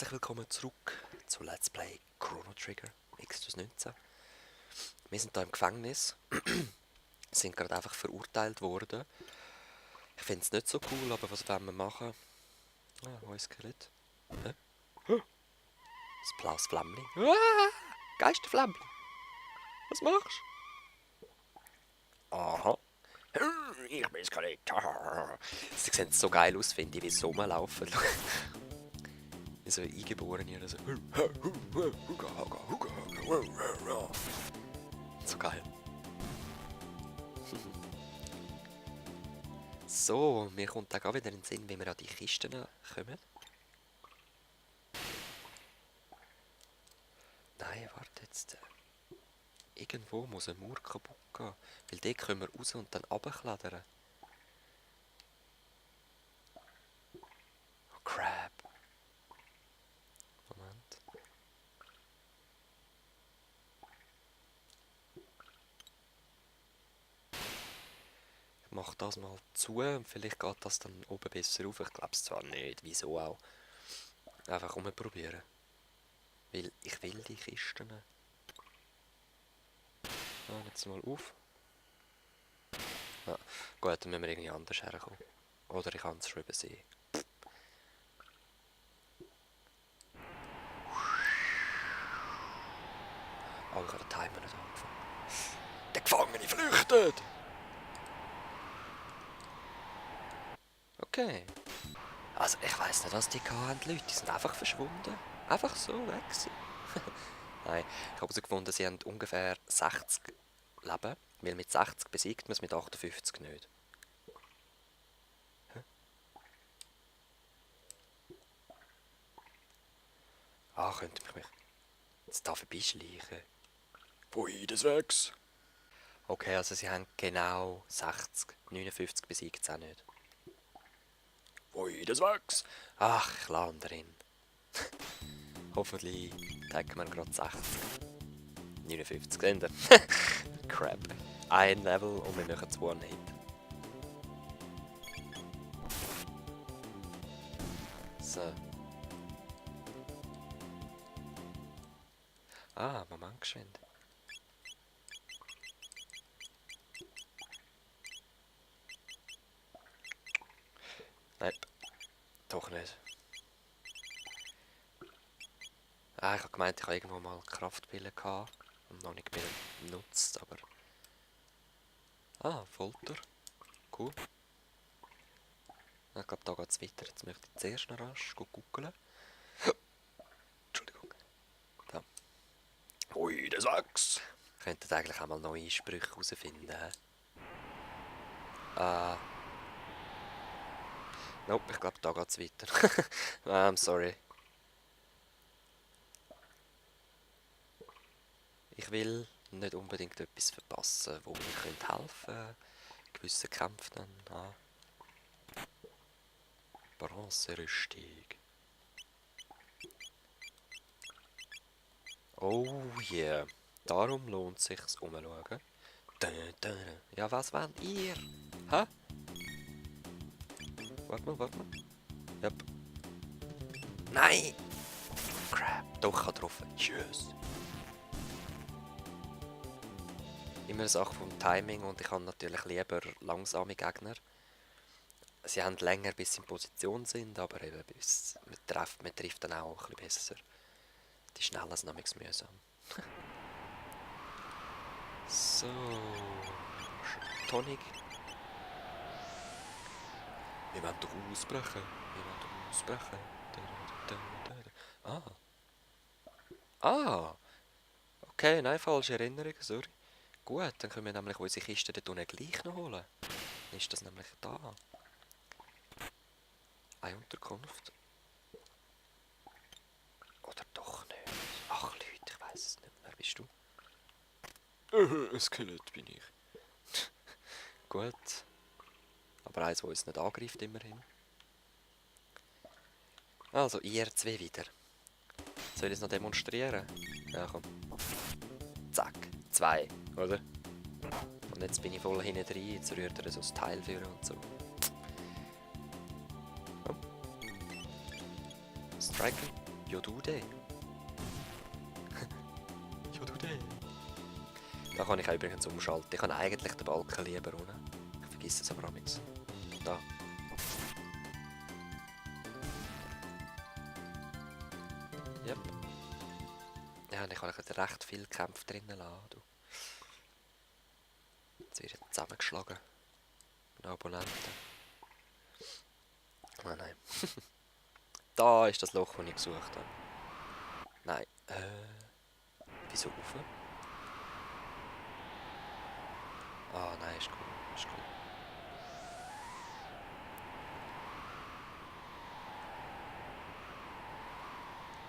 Herzlich willkommen zurück zu Let's Play Chrono Trigger X-19. Wir sind hier im Gefängnis, sind gerade einfach verurteilt worden. Ich finde es nicht so cool, aber was wollen wir machen? Ah, wo ist das Skelett? Hä? Das blaues Flämmchen. Ah, Geisterflämmchen. Was machst du? Aha. Ich bin Skelett. Sie sehen so geil aus, finde ich, wie sie rumlaufen. Wie so Eingeborene oder so. So geil. So, mir kommt auch wieder in den Sinn, wie wir an die Kisten kommen. Nein, warte jetzt. Irgendwo muss ein Mauer kaputt gehen. Weil dort können wir raus und dann runterklettern. Oh, crap. Moment. Ich mache das mal zu und vielleicht geht das dann oben besser rauf. Ich glaube es zwar nicht, wieso auch. Einfach rumprobieren. Weil ich will die Kisten. Ah, jetzt mal auf. Ah, gut, dann müssen wir irgendwie anders herkommen. Oder ich kann es schon übersehen. Oh, ich habe den Timer nicht angefangen. Der Gefangene flüchtet! Okay. Also, ich weiss nicht, was die hatten, die Leute. Die sind einfach verschwunden. Einfach so weg gewesen. Nein, ich habe herausgefunden, sie haben ungefähr 60 Leben. Weil mit 60 besiegt man es, mit 58 nicht. Hä? Ah, könnte ich mich jetzt da vorbeischleichen? Pfui, das wächst. Okay, also sie haben genau 60. 59 besiegt es auch nicht. Pfui, das wächst. Ach, ich lande drin. Hoffentlich denken wir gerade 60. 59, sehen ihr? Crap. Ein Level und wir machen 2 Hit. So. Ah, Moment geschwind. Nein, doch nicht. Ah, ich habe gemeint, ich habe irgendwo mal Kraftpillen gehabt und noch nicht benutzt, aber... Ah, Folter. Cool. Ich glaube, da geht es weiter. Jetzt möchte ich zuerst noch rasch gucken. Entschuldigung. Da. Ui, das wächst. Könntet eigentlich auch mal neue Sprüche herausfinden. Nope, ich glaube, da geht es weiter. I'm sorry. Ich will nicht unbedingt etwas verpassen, wo mir helfen könnte. Gewissen Kämpfen dann. Ah. Bronzerüstung. Oh yeah. Darum lohnt es sich umschauen. Ja, was wollt ihr? Hä? Warte mal. Yep. Nein! Crap. Doch, ich habe getroffen. Tschüss. Immer eine Sache vom Timing und ich habe natürlich lieber langsame Gegner. Sie haben länger, bis sie in Position sind, aber eben bis man trifft dann auch ein bisschen besser. Die Schnellen sind nämlich mühsam. So. Tonic. Wir wollen doch ausbrechen. Ah. Okay, nein, falsche Erinnerung, sorry. Gut, dann können wir nämlich unsere Kiste dort unten gleich noch holen. Dann ist das nämlich da. Eine Unterkunft. Oder doch nicht. Ach Leute, ich weiss es nicht. Wer bist du? Ein Skelett bin ich. Gut. Aber eins, das uns nicht angreift, immerhin. Also, ihr zwei wieder. Soll ich es noch demonstrieren? Ja, komm. Zack. 2, oder? Und jetzt bin ich voll hinten drin. Jetzt rührt er so das Teil für und so. Komm. Striken. Ja, du de. Ja, du de. Da kann ich auch übrigens umschalten. Ich habe eigentlich den Balken lieber unten. Ich vergesse es aber auch nichts. Da. Yep. Ja, und ich habe recht viel Kämpfe drinnen lassen. Du. Jetzt wird zusammengeschlagen. Mit Abonnenten. Ah nein. Da ist das Loch, das ich gesucht habe. Nein. Wieso rauf? Ah nein, ist gut. Ist gut.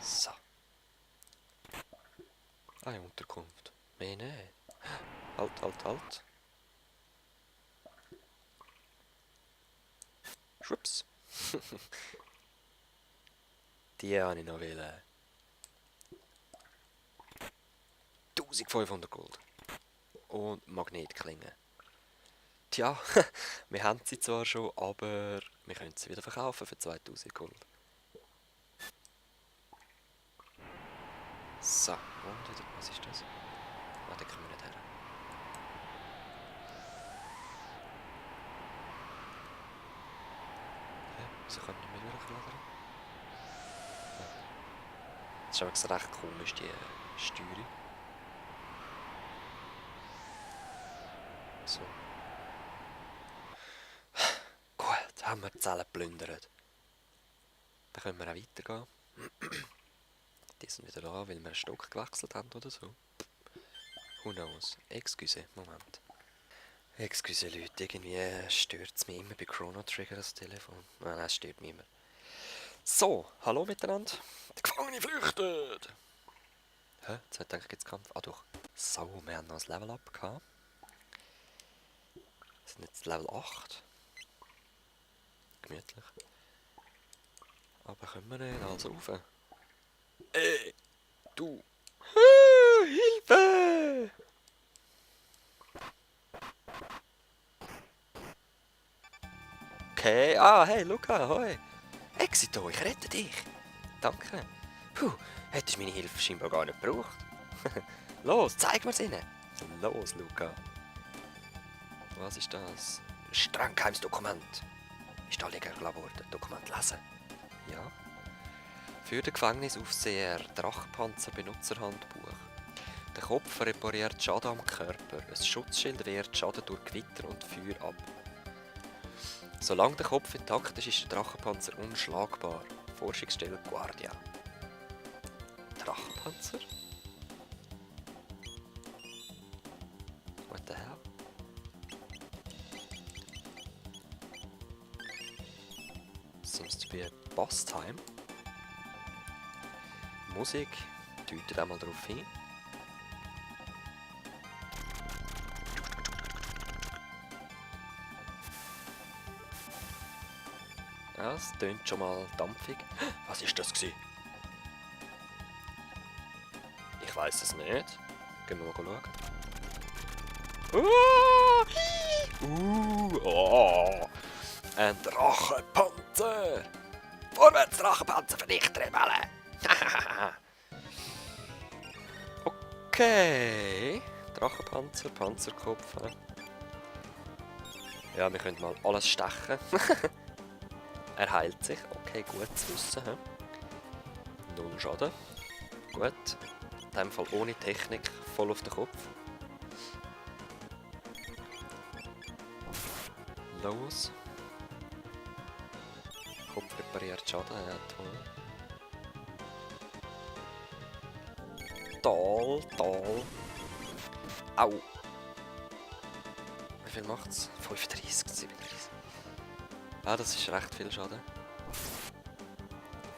So. Eine Unterkunft. Mehr nicht. Halt, halt, halt. Schwupps. Die habe ich noch wählen. 1500 Gold. Und Magnetklingen. Tja, wir haben sie zwar schon, aber wir können sie wieder verkaufen für 2000 Gold. So, und wieder, was ist das? Ah, da kommen wir nicht her. Hä? Wieso können wir nicht mehr durchladern? Das ist aber recht komisch, die Steuerung. So. Gut, haben wir die Zellen geplündert. Dann können wir auch weitergehen. Die sind wieder da, weil wir einen Stock gewechselt haben oder so. Who knows? Excuse, Moment. Excuse Leute, irgendwie stört es mich immer bei Chrono Trigger das Telefon. Nein, es stört mich immer. So, hallo miteinander. Der Gefangene flüchtet! Hä? Jetzt hat eigentlich jetzt Kampf. Ah doch. So, wir haben noch ein Level Up gehabt. Wir sind jetzt Level 8. Gemütlich. Aber können wir nicht, also rauf. Du! Hilfe! Okay, hey Luca, hoi! Exito, ich rette dich! Danke! Puh, hättest meine Hilfe scheinbar gar nicht gebraucht. Los, zeig mir's ihnen! Los, Luca! Was ist das? Ein streng geheimes Dokument! Ist da liegen worden? Dokument lesen? Ja. Für den Gefängnisaufseher Drachenpanzer Benutzerhandbuch. Der Kopf repariert Schaden am Körper. Ein Schutzschild wehrt Schaden durch Gewitter und Feuer ab. Solange der Kopf intakt ist, ist der Drachenpanzer unschlagbar. Forschungsstelle Guardia. Drachenpanzer? What the hell? Seems to be a boss time. Musik deutet einmal darauf hin. Ja, es tönt schon mal dampfig. Was ist das gewesen? Ich weiß es nicht. Gehen wir mal schauen. Oh. Ein Drachenpanzer! Vorwärts, Drachenpanzer, vernichten Rebellen! Okay. Drachenpanzer, Panzerkopf. Ja, wir können mal alles stechen. Er heilt sich. Okay, gut zu wissen. Null Schaden. Gut. In dem Fall ohne Technik, voll auf den Kopf. Los. Kopf repariert Schaden, ja toll. Toll, toll. Au. Wie viel macht's? 35, 37. Ah, das ist recht viel Schaden.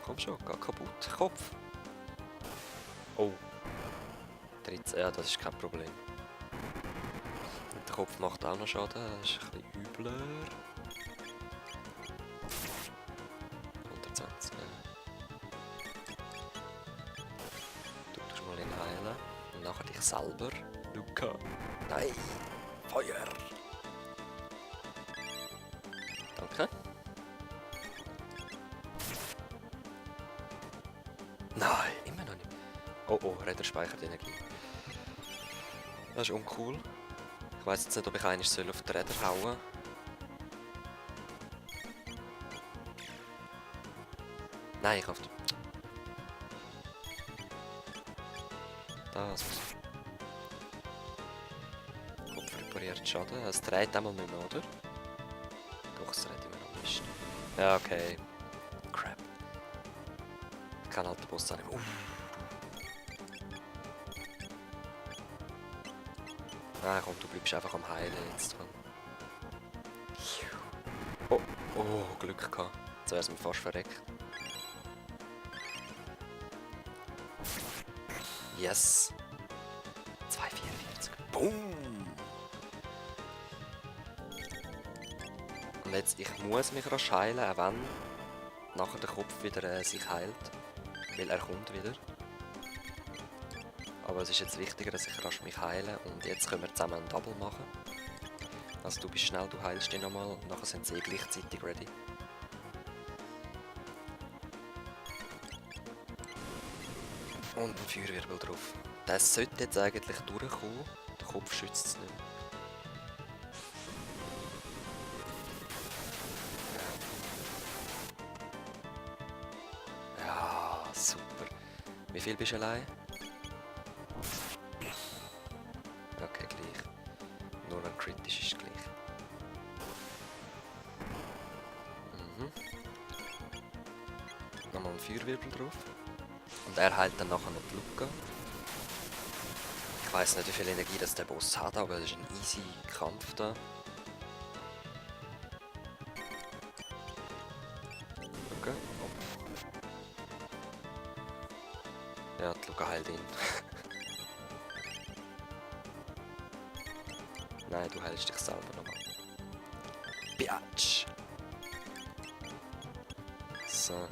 Komm schon, geh kaputt. Kopf. Oh. 13, ja, das ist kein Problem. Und der Kopf macht auch noch Schaden, das ist ein bisschen übler. 120, ja. Du tust mal ihn heilen. Und nachher dich selber. Luca. Nein! Feuer! Danke. Nein, immer noch nicht. Oh oh, Räder speichert Energie. Das ist uncool. Ich weiss jetzt nicht, ob ich einmal auf die Räder hauen soll. Nein, ich hoffe. Das. Kopf repariert Schaden. Es dreht einmal nicht mehr, oder? Doch, es dreht immer noch nicht. Ja, okay. Crap. Ich kann halt den Boss auch nicht mehr. Nein, komm, du bleibst einfach am Heilen jetzt dran. Oh, oh, Glück gehabt. Jetzt wär's mir fast verreckt. Yes. 244. Boom. Und jetzt, ich muss mich rasch heilen, auch wenn nachher der Kopf wieder sich heilt. Weil er kommt wieder. Aber es ist jetzt wichtiger, dass ich rasch mich heile. Und jetzt können wir zusammen einen Double machen. Also du bist schnell, du heilst dich nochmal. Und nachher sind sie gleichzeitig ready. Und ein Feuerwirbel drauf. Das sollte jetzt eigentlich durchkommen. Der Kopf schützt es nicht. Ja, super. Wie viel bist du allein? Okay, gleich. Nur ein kritisch ist gleich. Nochmal ein Feuerwirbel drauf. Und er heilt dann nachher noch die Luca. Ich weiss nicht, wie viel Energie das der Boss hat, aber es ist ein easy Kampf da. Okay. Oh. Ja, die Luca heilt ihn. Nein, du heilst dich selber nochmal. Biatch! So.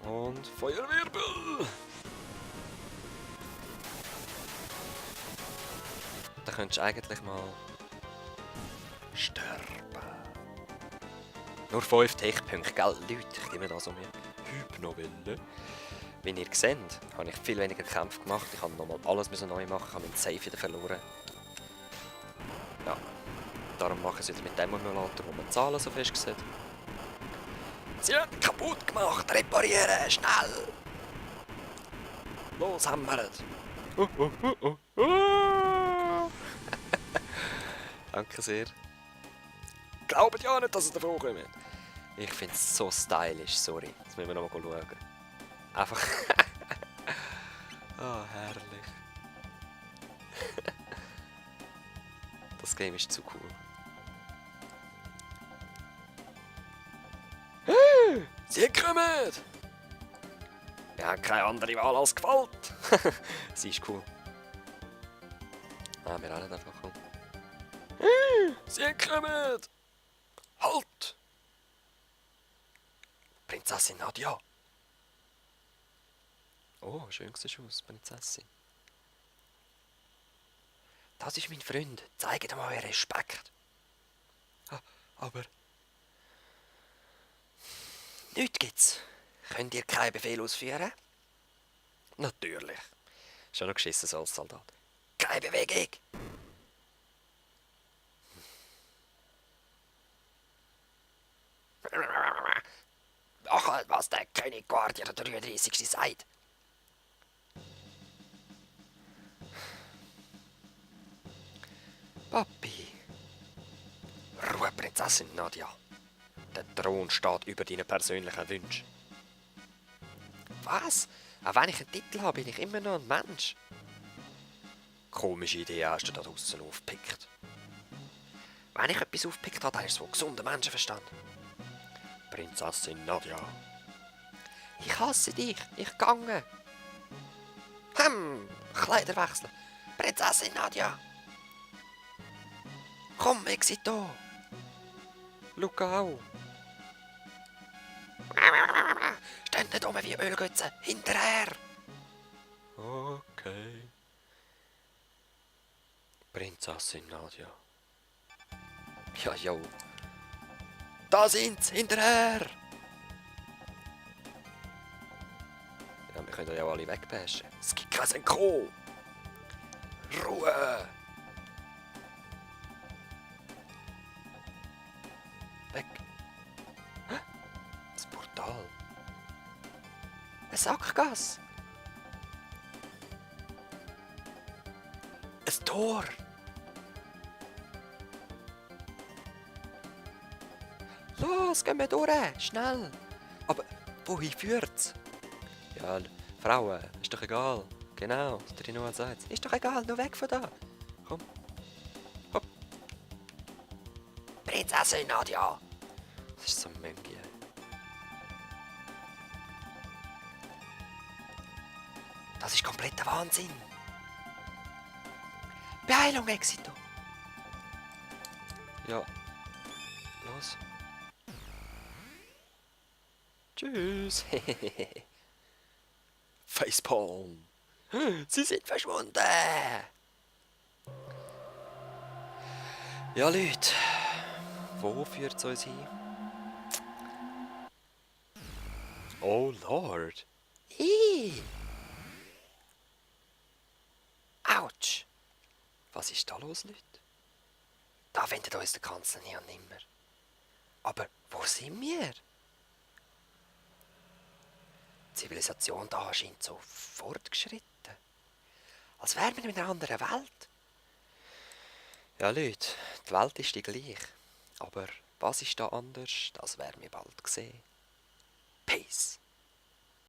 Und Feuerwirbel! Da könntest du eigentlich mal sterben. Nur 5 Tech-Punkte, gell? Leute, ich gebe mir da so mehr Hypnowelle. Wie ihr seht, habe ich viel weniger Kämpfe gemacht. Ich habe nochmal alles neu machen, ich habe meinen Save wieder verloren. Ja, darum mache ich es jetzt mit dem Emulator, wo man die Zahlen so fest sieht. Sie haben kaputt gemacht, reparieren, schnell! Los, hämmert! Danke sehr. Glaubt ja nicht, dass es davon kommt. Ich finde es so stylisch, sorry. Jetzt müssen wir noch mal schauen. Einfach. Oh, herrlich. Das Game ist zu cool. Sie kommen! Wir haben keine andere Wahl als Gewalt. Sie ist cool. Ah, wir alle einfach kommen. Sie kommen! Halt! Prinzessin Nadia! Oh, schön Schuss, Prinzessin. Das ist mein Freund. Zeigt mal euren Respekt. Ah, aber... Nichts gibt's. Könnt ihr keinen Befehl ausführen? Natürlich. Schon noch geschissen so als Soldat. Keine Bewegung. Ach, was der König Guardia der 33. sagt. Papi. Ruhe, Prinzessin Nadia. Der Thron steht über deinen persönlichen Wünschen. Was? Auch wenn ich einen Titel habe, bin ich immer noch ein Mensch. Komische Idee hast du da draussen aufgepickt. Wenn ich etwas aufgepickt habe, dann ist es wohl gesunder Menschenverstand. Prinzessin Nadia. Ich hasse dich, ich gange. Kleider wechseln. Prinzessin Nadia. Komm, ich seid da. Luca auch. Steht nicht rum wie Ölgötze. Hinterher. Okay. Prinzessin Nadia. Ja, jo. Da sind sie, hinterher! Ja, wir können ja alle wegbashen. Es gibt kein Synchro! Ruhe! Weg! Hä? Das Portal! Eine Sackgasse! Ein Tor! Los, gehen wir durch! Schnell! Aber wohin führt's? Ja, Frauen, ist doch egal. Genau, der Rino sagt. Ist doch egal, nur weg von da. Komm. Hopp. Prinzessin Nadja! Das ist so ein Möngi. Das ist kompletter Wahnsinn. Beeilung, Exito. Ja. Los. Tschüss. Facepalm. Sie sind verschwunden. Ja, Leute. Wo führt es uns hin? Oh Lord. Autsch. Was ist da los, Leute? Da wendet uns der Kanzler nie und nimmer. Aber wo sind wir? Die Zivilisation da scheint so fortgeschritten. Als wären wir in einer anderen Welt. Ja, Leute, die Welt ist die gleich. Aber was ist da anders, das werden wir bald sehen. Peace.